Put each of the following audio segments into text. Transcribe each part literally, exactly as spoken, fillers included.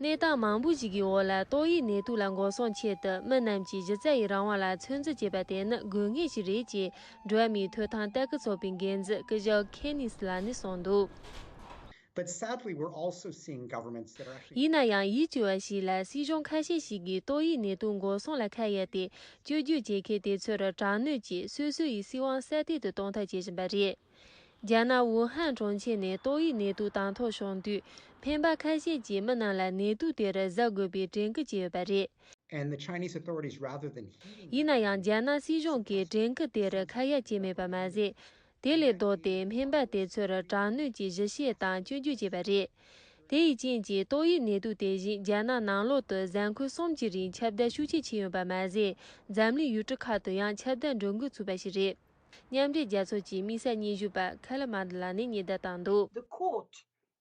གནས་སྟངས་མང་པོ་ཞིག་གི་འོག་ལ་ཏོག་དབྱིབས་ནད་དུག་ལ་འགོག་སྲུང་ཆེད་དུ་མི་རྣམས་ཀྱིས་གཞི་རྩ་ཡི་རང་དབང་ལ་ཚོད་འཛིན་བྱེད་པ་དེ་ནི་དགོས་ངེས་ཤིག་རེད་ཅེས་འགྲོ་བ་མིའི་ཐོབ་ཐང་ལྟ་སྐུལ་ཚོགས་པའི་འགན་འཛིན་སྐུ་ཞབས་ཁེ་ནིས་ལགས་ནས་གསུངས་འདུག། But sadly, we're also seeing governments that are actually ཡིན་ན་ཡང་ཡིད་སྐྱོ་བ་ཞིག་ལ་སྲིད་གཞུང་ཁ་ཤས་ཤིག་གིས་ཏོག་དབྱིབས་ནད་དུག་འགོག་སྲུང་ལ་ཁ་གཡར་ཏེ་སྐྱོན་བརྗོད་བྱེད་མཁན་དེ་ཚོར་དྲག་གནོན་གྱིས་སོ་སོ་ཡི་སྲིད་དབང་གསལ་སྟོན་དུ་གཏོང་ཐབས་བྱེད་བཞིན་པ་རེད། རྒྱ་ནག་ཝུ་ཧན་གྲོང་ཁྱེར་ནས་ཏོག་དབྱིབས་ནད་དུག་དང་ཐོག་བྱུང་དུས་སྨན་པ་ཁ་ཤས་ཀྱིས་མི་རྣམས་ལ་ནད་དུག་དེར་གཟབ་དགོས་པའི་དྲན་སྐུལ་བྱས་ཡོད་པ་རེད། And the Chinese authorities, rather than heeding ཡིན་ན་ཡང་རྒྱ་ནག་སྲིད་གཞུང་གིས་དྲན་སྐུལ་དེར་ཁ་གཡར་བྱས་མེད་པ་མ་ཟད། དེ་ལས་ལྡོག་སྟེ་སྨན་པ་དེ་ཚོར་དྲག་གནོན་གྱིས་གཞི་བཤད་དང་སྐྱོན་བརྗོད་བྱས་པ་རེད། དེ་ཡི་རྐྱེན་གྱིས་ཏོག་དབྱིབས་ནད་དུག་དེ་བཞིན་རྒྱ་ནག་ནང་ལོགས་དུ་གཟའ་འཁོར་གསུམ་གྱི་རིང་ཁྱབ་གདལ་ཤུགས་ཆེ་ཕྱིན་ཡོད་པ་མ་ཟད། འཛམ་གླིང་ཡུལ་གྲུ་ཁག་ཏུ་ཡང་ཁྱབ་གདལ་འགྲོ་འགོ་ཚུགས་པ་ཞིག་རེད། མཉམ་འབྲེལ་རྒྱལ་ཚོགས་ཀྱི་དམིགས་བསལ་སྙན་ཞུ་པ་ཁ་ལ་མ་དི་ལ་ནས་ཉེན་བརྡ་བཏང་འདུག། The court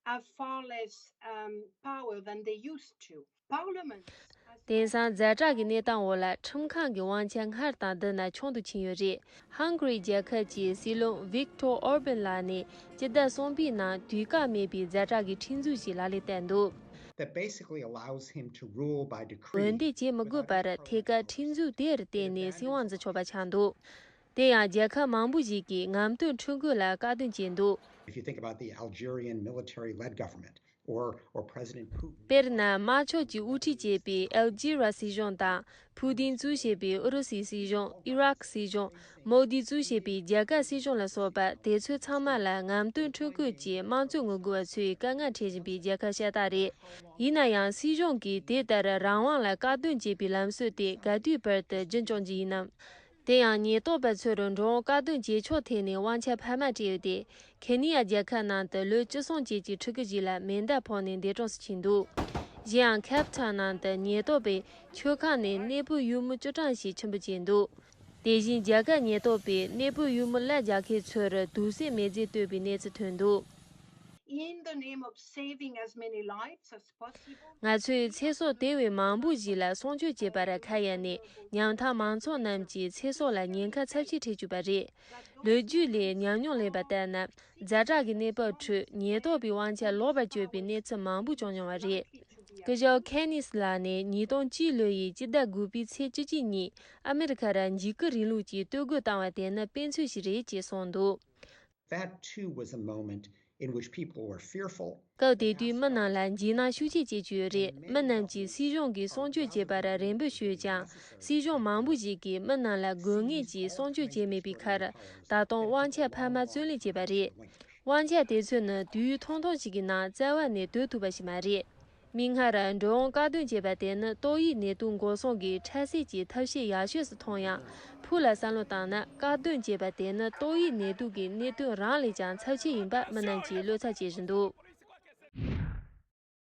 have far less, um, power than they used to. Parliament has དེང་སང་ཛ་དྲག་གི་གནས་སྟངས་འོག་ལ་ཁྲིམས་ཁང་གི་དབང་ཆ་སྔར་དང་བསྡུར་ན་ཆུང་དུ་ཕྱིན་ཡོད་རེད། ཧང་གྷི་རི་རྒྱལ་ཁབ་ཀྱི་སྲིད་བློན་ཝིག་ཏོར་ཨོར་བན་ལགས་ནས་སྤྱི་ཟླ་གསུམ་པའི་ནང་དུས་བཀག་མེད་པའི་ཛ་དྲག་གི་ཁྲིམས་འཛུགས་ཤིག་ལག་ལེན་བསྟར་འདུག། That basically allows him to rule by decree འོས་འདེམས་བྱེད་མི་དགོས་པར་ཐད་ཀར་ཁྲིམས་འཛུགས་དེར་བརྟེན་ནས་སྲིད་དབང་འཛིན་ཆོག་པ་ཆགས་འདུག། དེ་ཡང་རྒྱལ་ཁབ་མང་པོ་ཞིག་གིས་རྔམ་སྟོན་ཁྲིམས་འགལ་ལ་བཀག་སྡོམ་བྱས་འདུག། If you think about the Algerian military-led government or, or President Putin. དཔེར་ན་དམར་ཕྱོགས་ཀྱིས་དབུ་ཁྲིད་བྱས་པའི་ཨལ་ཇི་ར་སྲིད་གཞུང་དང་། ཕུ་ཏིན་གཙོས་བྱས་པའི་ཨུ་རུ་སུའི་སྲིད་གཞུང་། ཨི་རག་སྲིད་གཞུང་། མོ་དི་གཙོས་བྱས་པའི་རྒྱ་གར་སྲིད་གཞུང་ལ་སོགས་པ་དེ་ཚོ་ཚང་མ་ལ་རྔམ་སྟོན་ཁྲིམས་བཀོད་ཀྱིས་དམངས་གཙོའི་ངོ་རྒོལ་བ་ཚོས་དཀའ་ངལ་འཕྲད་བཞིན་པའི་རྒྱལ་ཁབ་ཤ་སྟག་རེད། ཡིན་ན་ཡང་སྲིད་གཞུང་གིས་དེ་ལྟར་རང་དབང་ལ་བཀག་སྡོམ་བྱེད་པའི་ལམ་སྲོལ་དེ་ག་དུས་བར་དུ་རྒྱུན་སྐྱོང་རྒྱུ་ཡིན་ནམ། དེ་ཡང་ཉེན་རྟོག་པ་ཚོར་འགྲོ་འོང་བཀག་སྡོམ་བྱེད་ཕྱོགས་ཐད་ནས་དབང་ཆ་འཕར་མ་སྤྲད་ཡོད་དེ། ཁེ་ནི་ཡ་རྒྱལ་ཁབ་ནང་དུ་ལོ་བཅུ་གསུམ་ཅན་གྱི་ཕྲུ་གུ་ཞིག་ལ་མེ་མདའ་ཕོག་ནས་འདས་གྲོངས་སུ་ཕྱིན་འདུག། གཞན་ཡང་ཁེབ་ཐའོན་ནང་དུ་ཉེན་རྟོག་པས་མཆོད་ཁང་ནས་གནས་སྤོས་ཡུ་མོ་བཅུ་གྲངས་ཤིག་ཁྱིམ་སྤོ་བྱས་འདུག། དེ་བཞིན་རྒྱ་གར་ཉེན་རྟོག་པས་གནས་སྤོས་ཡུ་མོ་གླ་རྒྱག་མཁན་ཚོར་དུག་སེལ་མེ་རྫས་བཏོན་པའི་གནས་ཚུལ་ཐོན་འདུག། In the name of saving as many lives as possible, ང་ཚོས་ཚེ་སྲོག་དེ་བས་མང་པོ་ཞིག་ལ་སྲུང་སྐྱོབ་བྱེད་པར་ཁ་གཡར་ནས་ཉམ་ཐག་མང་ཚོགས་རྣམས་ཀྱི་ཚེ་སྲོག་ལ་ཉེན་ཁ་ཚབས་ཆེན་འཕྲད་བཅུག་པ་རེད། ལོ་རྒྱུས་ལས་ཉམས་མྱོང་ལེན་པ་ལྟར་ན། ཛ་དྲག་གི་གནས་བབ་ཁྲོད་ཉེན་རྟོག་པའི་དབང་ཆ་ལོག་པར་སྤྱོད་པའི་གནས་ཚུལ་མང་པོ་བྱུང་མྱོང་བ་རེད། སྐུ་ཞབས་ཁེ་ནིས་ལགས་ནས་ཉིས་སྟོང་བཅུ་ལོ་ཡི་སྤྱི་ཟླ་དགུ་པའི་ཚེས་བཅུ་གཅིག་ཉིན་ཨ་མེ་རི་ཁ་ར་འཇིགས་སྐུལ་རིང་ལུགས་ཀྱིས་གཏོར་རྒོལ་བཏང་བ་དེ་ནི་དཔེ་མཚོན་ཞིག་རེད་ཅེས་གསུངས་འདུག། That too was a moment in which people were fearful. སྐབས་དེ་དུས་མི་རྣམས་ལ་འཇིགས་སྣང་ཤུགས་ཆེ་སྐྱེས་བཅུག་ཡོད་རེད། མི་རྣམས་ཀྱིས་སྲིད་གཞུང་གིས་སྲུང་སྐྱོབ་བྱེད་པར་རེ་འབོད་ཞུས་ཀྱང་། སྲིད་གཞུང་མང་པོ་ཞིག་གིས་མི་རྣམས་ལ་དགོས་ངེས་ཀྱི་སྲུང་སྐྱོབ་བྱས་མེད་པའི་ཁར། ད་དུང་དབང་ཆ་འཕར་མ་བརྩོན་ལེན་བྱས་པ་རེད། དབང་ཆ་དེ་ཚོ་ནི་དུས་ཡུན་ཐུང་ཐུང་ཞིག་གི་ནང་རྩ་བ་ནས་སྡོད་ཐུབ་པ་ཞིག་མ་རེད། མིག་སྔར་འགྲོ་འོང་བཀག་སྡོམ་བྱས་པ་དེ་ནི་ཏོག་དབྱིབས་ནད་དུག་འགོག་སྲུང་གི་འཕྲལ་སེལ་གྱི་ཐབས་ཤེས་ཡག་ཤོས་སུ་མཐོང་ཡང་། ཕུགས་ལ་བསམ་བློ་བཏང་ན། བཀག་སྡོམ་བྱས་པ་དེ་ནི་ཏོག་དབྱིབས་ནད་དུག་གི་གནད་དོན་རང་ལས་ཀྱང་ཚབས་ཆེན་ཡིན་པ་མི་རྣམས་ཀྱིས་བློ་འཚབ་བྱེད་བཞིན་འདུག།